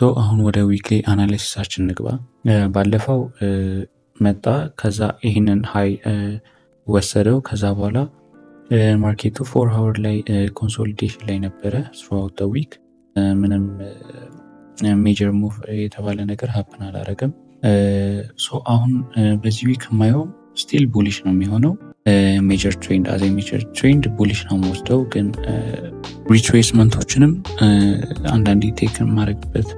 So አሁን ወደ weekly analysis ኣችን እንግባ። ባለፈው መጣ፣ ከዛ ይህንን high ወሰደው። ከዛ በኋላ market ኡ 4 hour ላይ consolidation ላይ ነበረ throughout the week። ምንም major move የተባለ ነገር happen አላረገም። So አሁን በዚህ week የማየው still bullish ነው የሚሆነው። Major trend as a major trend bullish ነው የምወስደው፣ ግን retracement ኦችንም አንዳንዴ take የማድረግበት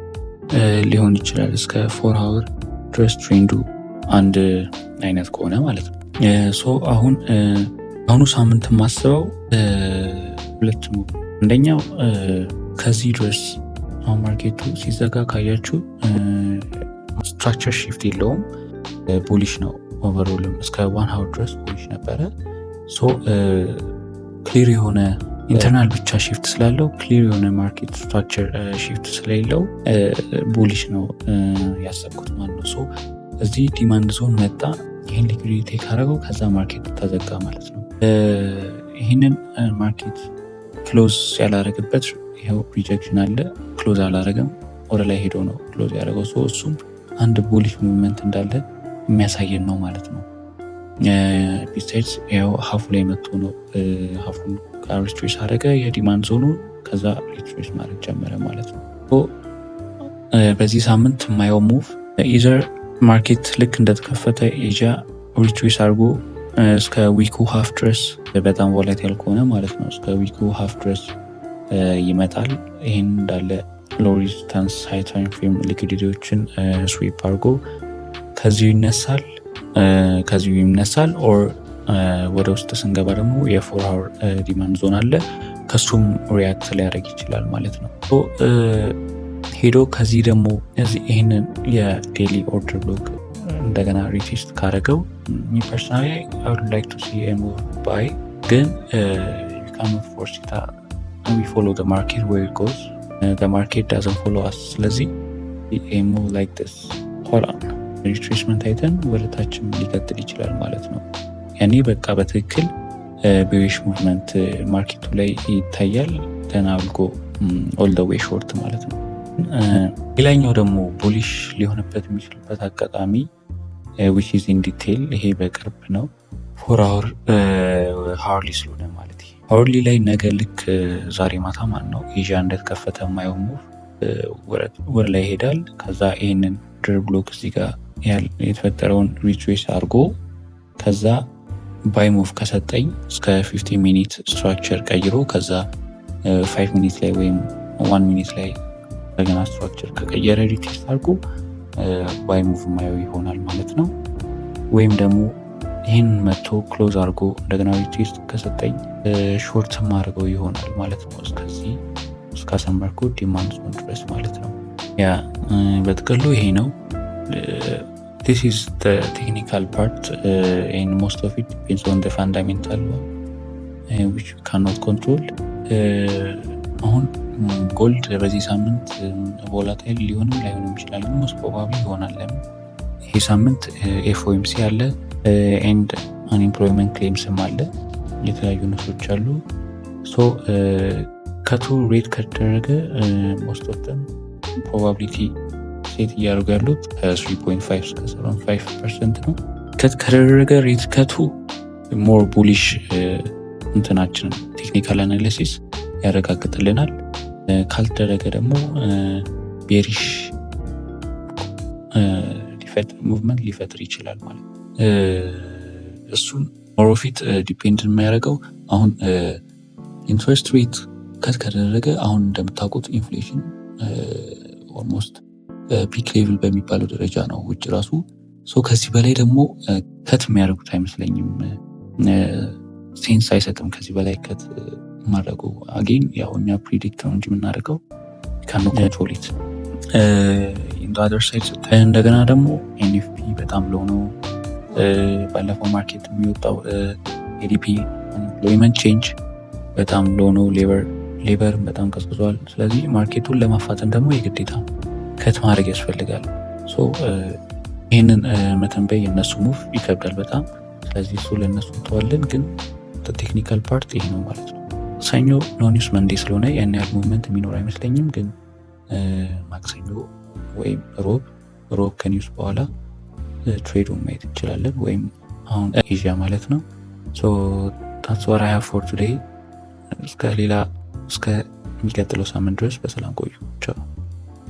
ሊሆን ይችላል እስከ 4 hour ድረስ trend ኡ አንድ አይነት ከሆነ ማለት ነው። So አሁን አሁኑ ሳምንት የማስበው ሁለት move፣ አንደኛው ከዚህ ድረስ አሁን market ኡ ሲዘጋ ካያችሁ structure shift የለውም፣ bullish ነው። Overall ም እስከ 1 hour ድረስ bullish ነበረ። So clear የሆነ internal ብቻ shift ስላለው፣ clear የሆነ market structure shift ስለሌለው bullish ነው ያሰብኩት ማለት ነው። So እዚህ demand zone መጣ፣ ይህን liquidity take አደረገው፣ ከዛ market ተዘጋ ማለት ነው። ይህንን market close ያላረገበት ይኸው rejection አለ። Close አላረገም፣ ወደ ላይ ሄዶ ነው close ያደረገው። So እሱም አንድ bullish movement እንዳለ የሚያሳየን ነው ማለት ነው። Besides ያው half ኡ ላይ መጥቶ ነው half ኡን retrace አደረገ የ demand zone ኑ፣ ከዛ retrace ማድረግ ጀመረ ማለት ነው። በዚህ ሳምንት የማየው move either market ልክ እንደተከፈተ ኤዥያ retrace አድርጎ እስከ week ኩ half ድረስ፣ በጣም volatile ከሆነ ማለት ነው፣ እስከ week ኩ half ድረስ ይመጣል። ይህን እንዳለ low resistance high time frame liquidity ዎችን sweep አድርጎ ከዚሁ ይነሳል or ወደ ውስጥ ስንገባ ደግሞ የ 4 hour demand zone አለ፣ ከሱም react ሊያደርግ ይችላል ማለት ነው። ሄዶ ከዚህ ደግሞ ይህንን የ daily order block እንደገና retest ካደረገው me personally I would like to see a move buy፣ ግን ዩ ካኖት ፎርስ ኢት። ዊ ፎሎ ዘ ማርኬት ዌር ኢት ጎዝ፣ ዘ ማርኬት ዳዝንት ፎሎ አስ። ስለዚህ a move like this ሆላ retracement አይተን ወደ ታችም ሊቀጥል ይችላል ማለት ነው። ያኔ በቃ በትክክል bearish movement market ኡ ላይ ይታያል። Then I'll go all the way short ማለት ነው። ሌላኛው ደግሞ bullish ሊሆንበት የሚችልበት አጋጣሚ which is in detail፣ ይሄ በቅርብ ነው፣ 4 hour hourly ስለሆነ ማለት hourly ላይ ነገ ልክ ዛሬ ማታ ማለት ነው ኤዥያ እንደተከፈተ የማየው move ወደ ላይ ይሄዳል። ከዛ ይህንን order block እዚህ ጋር የተፈጠረውን retrace አድርጎ ከዛ buy move ከሰጠኝ እስከ 15 minute structure ቀይሮ ከዛ 5 minute ላይ ወይም 1 minute ላይ እንደገና structure ከቀየረ retest አድርጎ buy move የማየው ይሆናል ማለት ነው። ወይም ደግሞ ይህን መጥቶ close አድርጎ እንደገና retest ከሰጠኝ short ማድረገው ይሆናል ማለት ነው። እስከዚህ እስካሰመርኩት demand zone ድረስ ማለት ነው። Yeah፣ በጥቅሉ ይሄ ነው። This is the technical part and most of it depends on the fundamental one which we cannot control። አሁን gold በዚህ ሳምንት volatile ሊሆንም ላይሆንም ይችላል፣ ግን most probably ይሆናል። ለምን ይሄ ሳምንት FOMC አለ and unemployment claims ም አለ፣ የተለያዩ news ኦች አሉ። So cut ኡ rate ከተደረገ most of them probability set እያደረጉ ያሉት ከ3.5 እስከ 75% ነው። Cut ከተደረገ rate cut ኡ more bullish እንትናችንን technical analysis ያረጋግጥልናል። ካልተደረገ ደግሞ bearish movement ሊፈጥር ይችላል ማለት ነው። እሱን more of it depend የሚያደርገው አሁን interest rate cut ከተደረገ አሁን እንደምታውቁት inflation almost peak level በሚባለው ደረጃ ነው ውጭ ራሱ። ከዚህ በላይ ደግሞ cut የሚያደርጉት አይመስለኝም። Sense አይሰጥም ከዚህ በላይ cut ማድረጉ። Again ያው እኛ predict ነው እንጂ የምናደርገው ካኖ ኮንትሮል ኢት። አዘር ሳይድ ስታይ እንደገና ደግሞ NFP በጣም low ነው። ባለፈው market የሚወጣው ADP employment change በጣም low ነው። Labor በጣም ቀዝቅዟል። ስለዚህ market ኡን ለማፋጠን ደግሞ የግዴታ cut ማድረግ ያስፈልጋል። ይህንን መተንበይ የእነሱ move ይከብዳል በጣም። ስለዚህ እሱ ለእነሱ እንተዋለን። ግን technical part ይሄ ነው ማለት ነው። ሰኞ no news Monday ስለሆነ ያን ያህል movement የሚኖር አይመስለኝም። ግን ማክሰኞ ወይም ሮብ፣ ሮብ ከ news በኋላ trade ኡን ማየት እንችላለን፣ ወይም አሁን ኤዥያ ማለት ነው። That's what I have for today። እስከ ሌላ እስከሚቀጥለው ሳምንት ድረስ በሰላም ቆዩ።